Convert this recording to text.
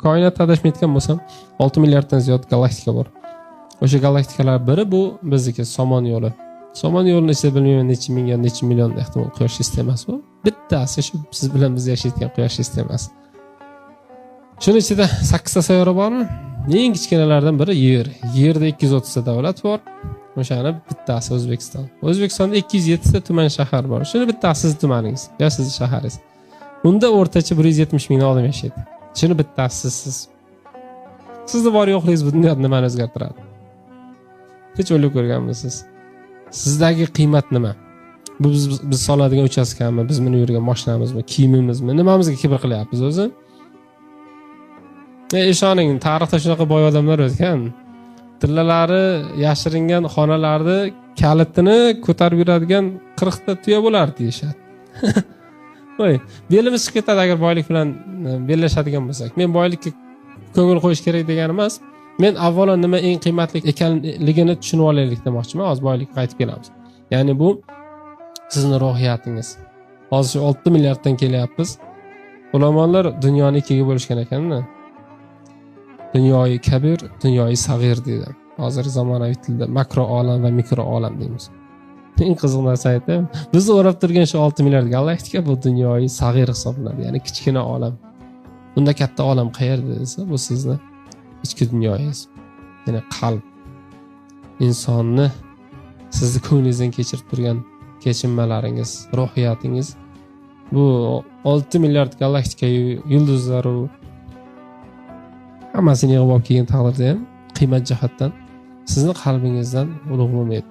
Koinotda adashmayotgan bo'lsam 6 milliarddan ziyod galaktika bor. O'sha galaktikalar biri bu bizniki Somon yo'li. Somon yo'lini ichida bilmayman necha ming yo necha million ehtimol quyosh sistemasi bor. Bittasi shu siz bilan biz yashayotgan quyosh sistemasi. Shuni ichida 8 ta sayyora bormi? Eng kichkinalardan biri Yer. Yerda 230 ta davlat bor. O'shani bittasi O'zbekiston. O'zbekistonda 207 ta tuman shahar bor. Shuni bittasi sizni tumaningiz yo sizni shaharingiz. Unda o'rtacha 170 ming odam yashaydi. Shuni bittasi siz. Sizni bor yo'qligingiz bu dunyoda nimani o'zgartiradi? Hech o'ylab ko'rganmisiz? Sizdagi qiymat nima? Bu biz soladigan uchastkami, biz minib yurgan mashinamizmi, kiyimimizmi, nimamizga kibr qilyapmiz o'zi? Ishoning, tarixda shunaqa boy odamlar o'tgan. Tillalari yashiringan xonalarni kalitini ko'tarib yuradigan 40 ta tuya bo'lardi deyishadi. Voy, belimiz chiqib ketadi agar boylik bilan bellashadigan bo'lsak. Men boylikka ko'ngil qo'yish kerak deganim emas. Men avvalo nima eng qiymatli ekanligini tushunib olaylik demoqchiman. Hozir boylikka qaytib kelamiz. Ya'ni bu sizni ruhiyatingiz. Hozir shu 6 milliarddan kelyapmiz. Ulamolar dunyoni ikkiga bo'lishgan ekanda. Dunyoyi kabir, dunyoyi sag'ir deydi. Hozir zamonaviy tilda makro olam va mikro olam deymiz. Eng qiziq narsa aytaymi? Bizni o'rab turgan shu 6 milliard galaktika bu dunyoyi sag'ir hisoblanadi, ya'ni kichkina olam. Bunda katta olam qayerda desa, bu sizni ichki dunyoyingiz. Ya'ni qalb. Insonni sizni ko'nglingizdan kechirib turgan kechinmalaringiz, ruhiyatingiz bu 6 milliard galaktika yulduzlar u hammasini yig'ib olib kelgan taqdirda ham qiymat jihatdan sizni qalbingizdan ulug' bo'lmaydi.